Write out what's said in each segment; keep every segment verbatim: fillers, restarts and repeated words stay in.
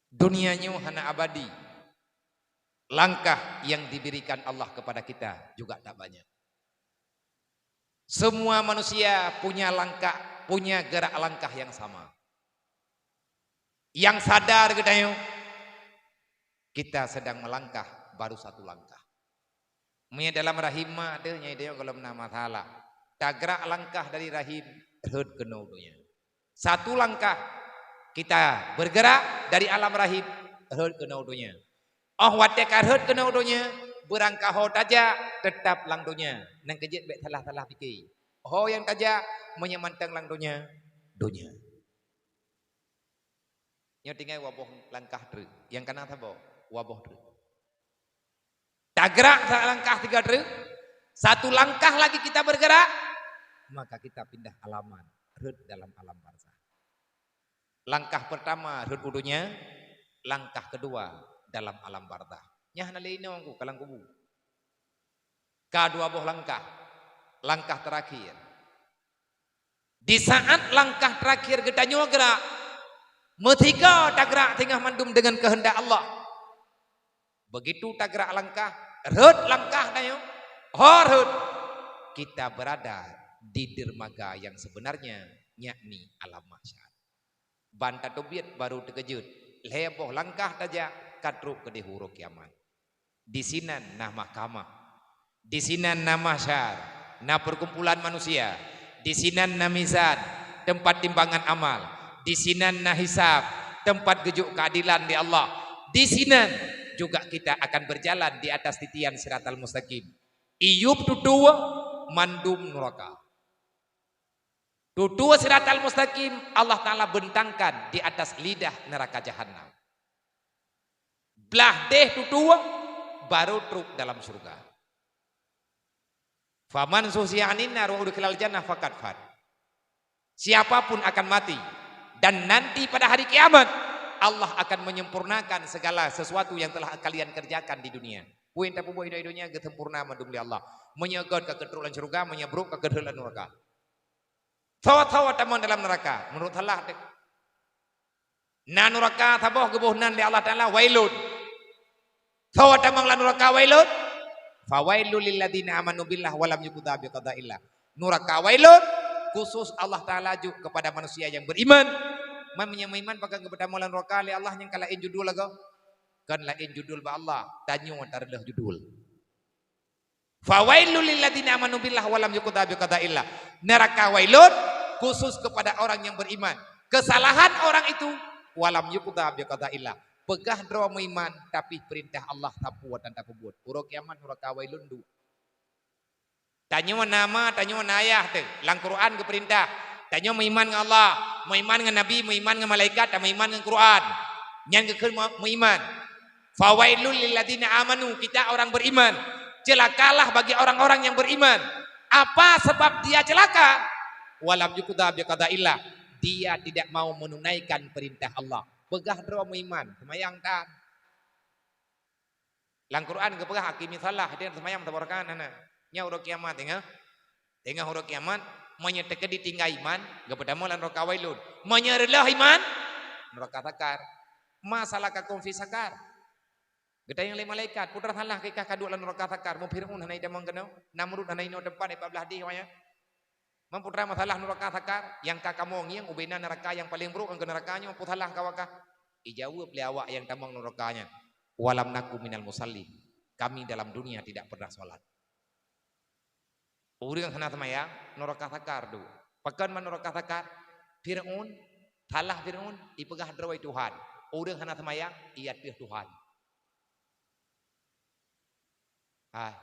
Dunia nyoe hana abadi. Langkah yang diberikan Allah kepada kita juga tak banyak. Semua manusia punya langkah, punya gerak langkah yang sama. Nyang sadar geutanyoe, kita sedang melangkah baru satu langkah. Meunyoe dalam rahim mak teuh, nyan geutanyoe gohlom na masalah. Tagrak langkah dari rahim, rhot keunoe u donya. Satu langkah kita bergerak dari alam rahim, rhot keunoe u donya. Óh watée ka rhot keunoe u donya, beurangkaho tajak, teutap lam donya. Nyang keujeuet bék salah-salah pike. Ho nyang tajak, meunyoe mantong lam donya, donya. Nyoe tinggai dua boh langkah treuk. Nyang kana saboh, dua boh treuk. Tagrak sa-, langkah tiga treuk, satu langkah lagi kita bergerak, maka kita pindah alamat, rhot dalam alam barzah. Langkah pertama rhot u donya, langkah kedua dalam alam barzah. Nyan hana lé inong ku ka lam kubu. Ka dua boh langkah, langkah terakhir. Di saat langkah terakhir geutanyoe gerak, meusigoe tagrak singoh mandum dengan keuheundak Allah. Begitu tagrak langkah, rhot langkah tanyoe, ho rhot, kita berada di dermaga yang sebenarnya, yakni alam mahsyar. Ban tateubiet baru teukeujot, lhée boh langkah tajak ka trok keudeh uroe kiamat. Disinan na mahkamah. Disinan na mahsyar, na perkumpulan manusia. Disinan na mizan, tempat timbangan amal. Disinan na hisab, tempat geujok keadilan di Allah. Disinan juga kita akan berjalan di atas titian siratal mustaqim. Iyup tutue mandum nuraka. Tutue siratal mustaqim Allah Ta'ala bentangkan di atas lidah neraka jahannam. Blah deh tutue, baru trok dalam syurga. Faman zuhziha 'anin nar wa udkhilal jannah faqad faz. Siapapun akan mati dan nanti pada hari kiamat Allah akan menyempurnakan segala sesuatu yang telah kalian kerjakan di dunia. Peue nyang tapeubuet di dunia geusempurna mandum lé Allah. Meunyoe gét ka keutrok lam syurga, meunyoe brok ka keutrok lam nuraka. Tho-tho tamong dalam nuraka, meunurot salah deh. Na nuraka saboh geuboh nan lé Allah Ta'ala, wailun. Tho tamong lam nuraka wailun. Fawailul lilladzina amanu billah wa lam yuqda biqadaillah. Nuraka wailun khusus Allah Ta'ala jok kepada manusia yang beriman. Man meunyoe meuiman pakon geupeutamong lam nuraka lé Allah nyang ka laén judul lagoe. Kon laén judul bak Allah, tanyoe tareuloh judul. Fawailul lilladzina amanu billah wa lam yuqda biqadaillah. Neraka wailun khusus kepada orang yang beriman. Kesalahan orang itu, wa lam yuqda biqadaillah. Peugah droe meuiman, tapi perintah Allah sapeue dan tapeubuet. Uroe kiamat nuraka wailun dua. Tanyoe na ma, tanyoe na ayah teuh. Lam Quran geupeurintah. Tanyoe meuiman ngon Allah, meuiman ngon Nabi, meuiman ngon malaikat, dan meuiman ngon Quran. Nyan geukheun meu-, meuiman. Fawailul lilladzina amanu, kita orang beriman. Celakalah bagi orang-orang yang beriman. Apa sebab dia celaka? Wa lam yuqda biqadaillah. Dia tidak mau menunaikan perintah Allah. Peugah droe meuiman, seumayang tan. Lam Quran geupeugah, "Aqimis shalah," dia seumayang saboh rakaat hana. Nyan uroe kiamat, teungoh. Teungoh uroe kiamat, meunyoe teukeudi tinggai iman, geupeutamong lam nuraka wailun. Meunyoe reuloh iman, nuraka sakar. Ma salakakum fi sakar? Geutanyong lé malaikat, "Peue teuma salah kah kaduek lam nuraka sakar? Meu Fir'aun hana jitamong keunoe, Namrud hana jinoe teumpat, di pat blaih deh awaknyan." Man peue teuma masalah nuraka sakar, nyang ka kamoe ngieng ubena nuraka nyang paleng brok, nyang keu nuraka nyoe peue salah ka awak kah? Ijaweueb lé awak nyang tamong nuraka nyan, "Walam naku minal musallin." Kami dalam dunia tidak pernah sholat. Ureuëng hana seumayang, nuraka sakar dua. Pakon man nuraka sakar? Fir'aun, salah Fir'aun, ipeugah droe Tuhan. Ureuëng hana seumayang, iya teuh Tuhan. Hai,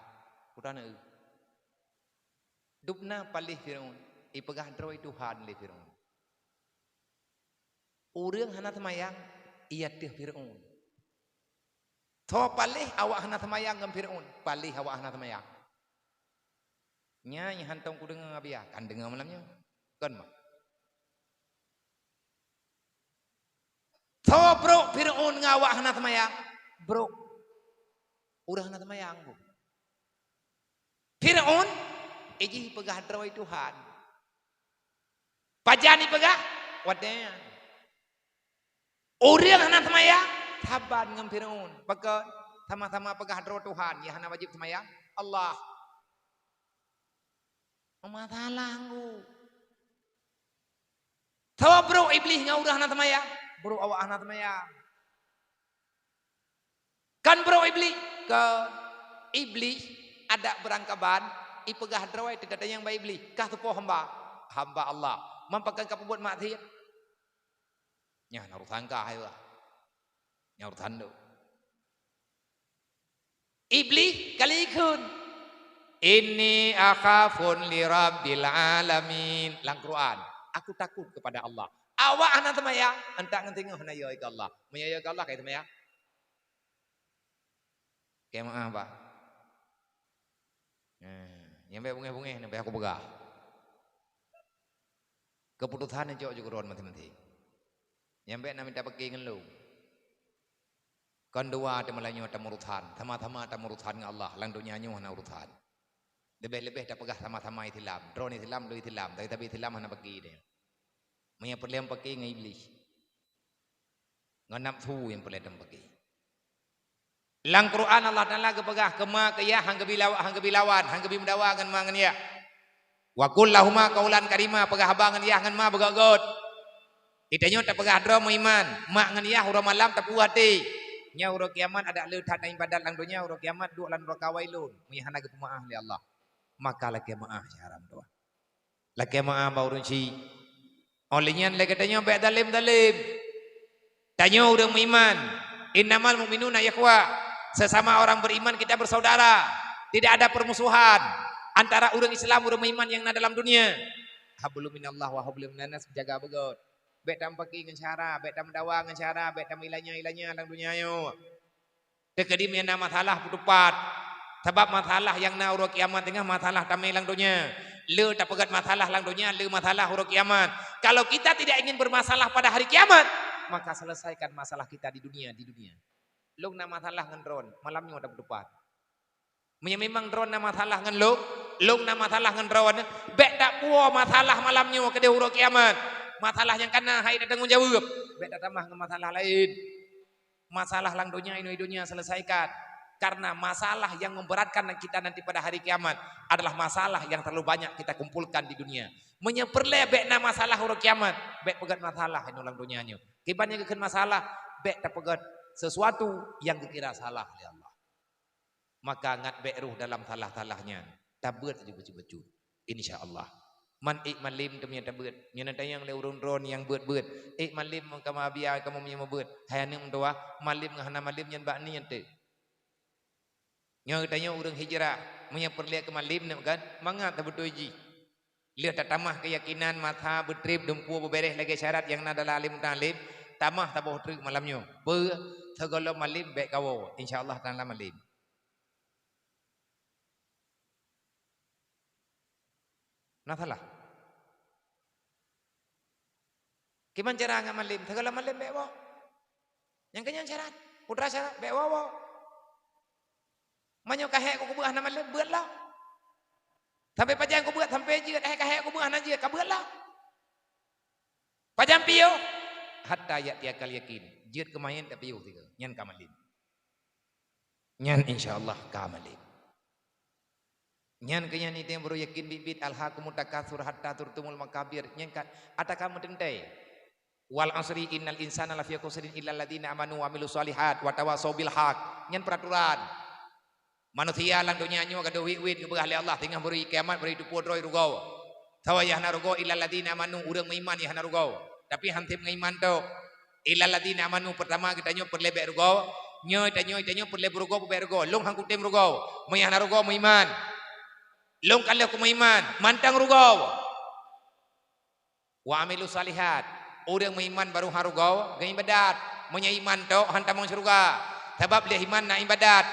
peue teuma na eu. Dubna paléh Fir'aun, ipeugah droe Tuhan lé Fir'aun. Ureuëng hana seumayang, iya teuh Fir'aun. Tho paléh awak hana seumayang ngon Fir'aun, paléh awak hana seumayang. Nyan nyang hantom kudeungoe, Abiya, kan deungoe malam nyoe. Kon mah. Tho brok Fir'aun ngon awak hana seumayang, brok. Ureuëng hana seumayang, Bu. Fir'aun, ijih peugah droe Tuhan. Pajan ipeugah? Watée nyan. Ureuëng hana seumayang, Saban ngon Firaun. Pakon? Sama-sama peugah droe Tuhan, nyang hana wajéb seumayang Allah. Masalah nggu. Soe brok Iblih ngon ureuëng hana seumayang? Brok awak hana seumayang. Kan brok Iblih? Kon. Iblih adak beurangkaban, ipeugah droe teutatanyong bak Iblih, "Kah teupoh hamba?" "Hamba Allah." "Man pakon kapeubuet maksiat?" "Nyan urusan kah, hai bah." Nyan urusan tu. Iblih kali ikheun, "Inni akhafun li rabbil alamin." Lam Quran, "Aku takut kepada Allah." Awak hana seumayang, entak ngon singoh hana yo keu Allah. Meunyo yo keu Allah, kai seumayang. Keu maaf, bah. Nah, nyang bék bungéh-bungéh, nyang bék aku peugah. Keuputosan nyang cok jukron maséng-maséng. Nyang bék na mita peuki ngon lôn. Kon dua teuma lagée nyoe tamurusan, sama-sama tamurusan ngon Allah, lam donya nyoe hana urusan. Leubeh-leubeh tapeugah sama-sama Islam, droe Islam, lôn Islam, tapi, tapi Islam hana peuki deh. Meunyo peureulée peuki ngon Iblih. Ngon nafsu nyang peureulée tapeugah. Lam Quran Allah Taala geupeugah, "Keu ma keu yah han geubi lawa-, han geubi lawan, han geubi meudawa ngon ma ngon yah. Wa qul lahuma qaulan karima," peugah haba ngon yah ngon ma beugét-gét. Geutanyoe tapeugah droe meuiman, mak ngon yah uroe malam tapuwoe até. Nyoe uroe kiamat adak le that ibadat lam donya, uroe kiamat duek lam nuraka wailun, meunyo hana geupeumaáh lé Allah. Maka lakée maáh syedara meutuwah. Lakée meu'ah bak ureuëng chik. Óh lheueh nyan lé geutanyoe bék zalém-zalém. Tanyoe ureuëng meuiman, "Innamal mu'minuna ikhwa." Sesama orang beriman kita bersaudara. Tidak ada permusuhan antara ureuëng Islam, ureuëng meuiman nyang na dalam dunia. Hablum minallah wa hablum minannas, jaga beugét. Bék tameupaki ngon syara, bék tameudawa ngon syara, bék tameulanya-ilanya lam dunia nyoe. Teukeudi meunyo na masalah peutupat. Sabab masalah nyang na uroe kiamat teungoh masalah tamé lam donya. Le tapeugét masalah lam donya, le masalah uroe kiamat. Kalau kita tidak ingin bermasalah pada hari kiamat, maka selesaikan masalah kita di dunia, di dunia. Lôn na masalah ngon droen, malam nyoe tapeutupat. Meunyo memang droen na masalah ngon lôn, lôn na masalah ngon droen, bék tapuwoe masalah malam nyoe keudeh uroe kiamat. Masalah nyang ka na hai tatanggong jaweueb, bék tatamah ngon masalah laén. Masalah lam donya, inoe donya selesaikan. Karena masalah yang memberatkan kita nanti pada hari kiamat adalah masalah yang terlalu banyak kita kumpulkan di dunia. Meunyo peureulée bék na masalah uroe kiamat, bék peugét masalah inoe lam donya nyoe. Kiban nyang geukheun masalah, bék tapeugét sesuatu yang geukira salah lé Allah. Maka ngat bék rôh dalam salah-salah nyan. Tabeuet laju bacut-bacut. Insya Allah. Man ék malem teumé tabeuet. Nyoe na tanyong lé ureuëng droen nyang beuet-beuet. Ék malem kamoe biya kamoe meunyoe meubeuet. Hai aneuëk meutuwah, malem ngon hana malem nyan bak ni nyan teuk. Nyoe geutanyoe ureuëng hijrah. Meunyoe peureulée keu malem nyan kan, mangat tabeutôi jih. Lheueh tatamah keuyakinan, masa beutreb, dumpeue beubéréh lagée syarat nyang na dalam alim muta'alim, tamah saboh treuk malam nyoe. Peue? Sigohlom malem bék kawoe, insya Allah taala malem. Na salah? Kiban cara ngat malem, sigohlom malem bék woe. Nyang keu nyan syarat, putra syarat, bék woe-woe. Meunyoe ka hék kubeue hana malem, beuet lah. Sampai pajan kubeue, sampai jeuet, eh, ka hék kubeue hana jeuet, ka beuet lah. Pajan piôh, hatta ya'tiyakal yakin. Jeuet keumaén tapiôh tiga, nyan ka malem. Nyan insya Allah ka malem. Nyan keuh nyan idéh baru yakin biet-biet, "Alhaakumut takatsur hatta zurtumul maqabir." Nyan ka, ata ka meuteuntée. "Wal 'asri innal insana lafi khusrin illa alladzina amanu wa 'amilus shalihat wa tawasau bil haq." Nyan peuraturan. Manusia lam donya nyoe gadôh wét-wét geupeugah lé Allah, teungoh bri kiamat bri tupeue droe rugoe. Sawa nyang hana rugoe illa alladzina amanu, ureuëng meuiman nyang hana rugoe. Tapi han tem meuiman tok. Illa alladzina amanu, peurtama geutanyoe peureulée bék rugoe, nyoe tanyoe, tanyoe peureulée beurugoe, bék rugoe. Lôn han kutem rugoe. Meunyo hana rugoe meuiman. Lôn ka lheueh kumeuiman, mantong rugoe. Wa 'amilus shalihat. Ureuëng meuiman barô han rugoe, geuibadat. Meunyo iman tok, han tamong syeuruga. Sabab lé iman na ibadat.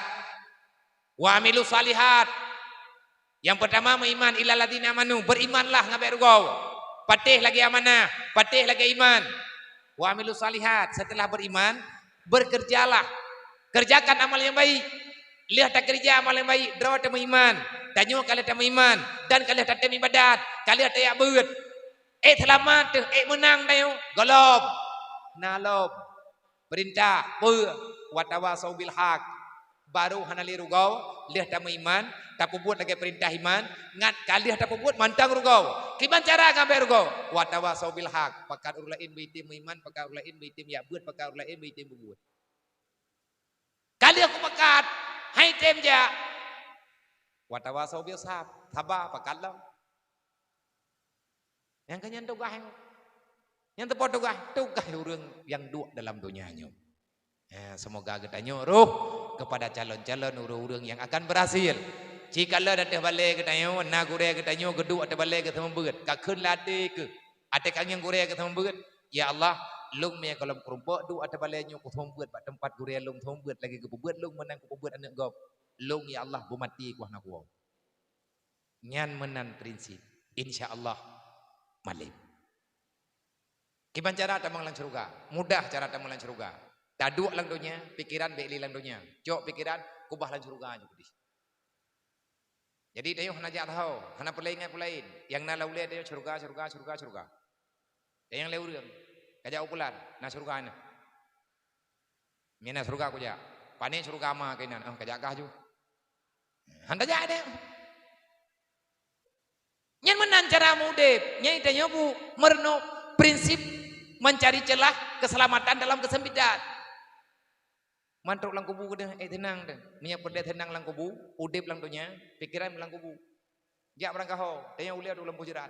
Wa 'amilus shalihat. Nyang peurtama meuiman, illal ladzina amanu, beurimanlah ngon bék rugoe. Patéh lagée amanah, patéh lagée iman. Wa 'amilus shalihat, setelah beriman, bekerjalah. Kerjakan amal yang baik. Lheueh takeurija amal yang baik, droe tameuiman, tanyoe ka lheueh tameuiman, dan ka lheueh tatem ibadat, ka lheueh tajak beuet. Ék seulamat teuh, ék meunang tanyoe? Gohlom. Na lom. Peurintah peue? Watawasau bil haq. Barô hana lé rugoe, lheueh tameuiman, tapeubuet lagée peurintah iman, ngat ka lheueh tapeubuet mantong rugoe. Kiban cara ngon bék rugoe? Watawasau bil haq. Pakat ureuëng laén beuitem meuiman, pakat ureuëng laén beuitem jak beuet, pakat ureuëng laén beuitem peubuet. Ka lheueh kupakat, hai tem jak. Watawasau bil sab, saba, pakat lom. Nyang keu nyan tugaih. Nyang teupeue tugaih, tugaih ureuëng nyang duek dalam donya nyoe. Eh, semoga geutanyoe roh kepada calon-calon ureuëng-ureuëng nyang akan berhasil. Jikalau ateueh balée geutanyoe, na gurée geutanyoe geuduek ateueh balée geuseumeubeuet, ka kheun lam até keuh, até kangeng gurée geuseumeubeuet, "Ya Allah, lôn meunyoe gohlom keurumpok duek ateueh balée nyoe kuseumeubeuet bak teumpat gurée lôn seumeubeuet lagée geupeubuet lôn meunan kupeubuet aneuëk gob. Lôn, ya Allah, beumaté ku hana kuwoe." Nyan meunan prinsip. Insya Allah malém. Kiban cara tamong lam syeuruga? Mudah cara tamong lam syeuruga. Taduek lam donya, pikeran bék lé lam donya. Cok pikeran, keubah lam syeuruga nyoe keudeh. Jadi tanyoe hana jak taho, hana peureulée ingat peue laén. Nyang na lam ulée tanyoe syeuruga, syeuruga, syeuruga, syeuruga. Dan nyang lé ureuëng, ka jak u pulan, na syeuruga na. Mina syeuruga kujak. Pane syeuruga ma keunan, oh, kajak kah ju. Han tajak deh. Nyan meunan cara mudeb. Nyai tanyoe bu meureunoe prinsip mencari celah keselamatan dalam kesempitan. Mantok lam kubu keudeh, eh, teunang deh. Meunyoe peureulée teunang lam kubu, udeb lam donya, pikeran lam kubu. Jak barangkaho, tanyoe ulée lam pujeurat.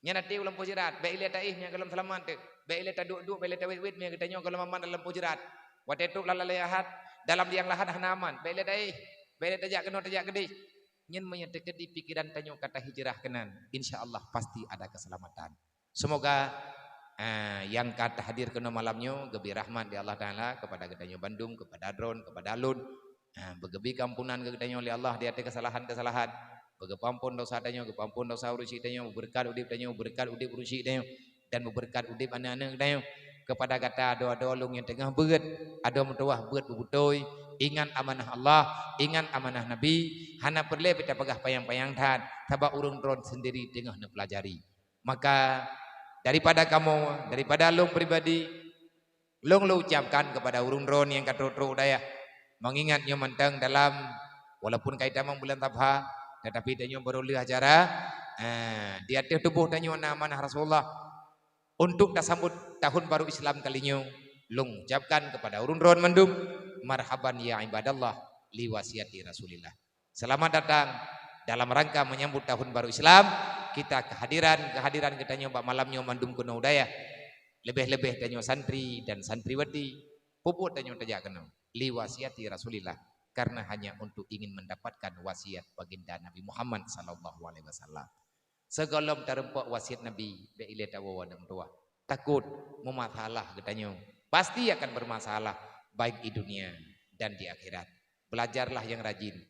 Nyan até u lampôh jeurat, bék ilée taéh meunyoe gohlom seulamat teuh. Bék ilée taduek-duek, bék ilée tawét-wét meunyoe geutanyoe gohlom aman lam lampôh jeurat. Watée trok lam lalée lahat, dalam liang lahat hana aman, bék ilée taéh, bék ilée tajak keunoe tajak keudeh. Nyan meunyoe teukeudi pikeran tanyoe ka tahijrah keunan, insya Allah pasti ada keuseulamatan. Seumoga, eh, nyang ka tahadir keunoe malam nyoe geubri rahmat lé Allah Taala keupada geutanyoe bandum, keupada droen, keupada lôn. Ha, beugeubri keuampunan keu geutanyoe lé Allah di ateueh keusalahan-keusalahan. Beugeupeuampon dosa tanyoe, geupeuampon dosa ureuëng syik tanyoe, beubeureukat udeb tanyoe, beubeureukat udeb ureuëng syik tanyoe, dan beubeureukat udeb aneuëk-aneuëk tanyoe. Keupada gata adoe-adoe lôn nyang teungoh beuet, adoe meutuwah beuet beubeutôi, ingat amanah Allah, ingat amanah Nabi, hana peureulée beuta peugah panyang-panyang that, sabab ureuëng droen sendiri teungoh neupeulajari. Maka daripada kamoe, daripada lôn pribadi, lôn lôn ucapkan keupada ureuëng droen nyang ka trok-trok u dayah, meungingat nyoe mantong dalam, walaupun ka itamong bulan Sabha, tetapi tanyoe barô lheueh acara, eh, di ateueh tuboh tanyoe na amanah Rasulullah. Untuk tasambot tahun baru Islam kali nyoe, lôn ucapkan keupada ureuëng droen mandum, marhaban ya ibadallah li wasiati Rasulillah. Selamat datang dalam rangka menyambut tahun baru Islam. Kita kehadiran, kehadiran geutanyoe bak malam nyoe mandum keunoe u dayah. Leubeh-leubeh tanyoe santri dan santriwati, peubuet tanyoe tajak keunoe li wasiati Rasulillah, karena hanya untuk ingin mendapatkan wasiat baginda Nabi Muhammad sallallahu alaihi wasallam. Sigohlom tareumpok wasiat Nabi, bék ilée tawoe aneuk meutuwah. Takot meumasalah geutanyoe. Pasti akan bermasalah, baik di dunia dan di akhirat. Belajarlah yang rajin.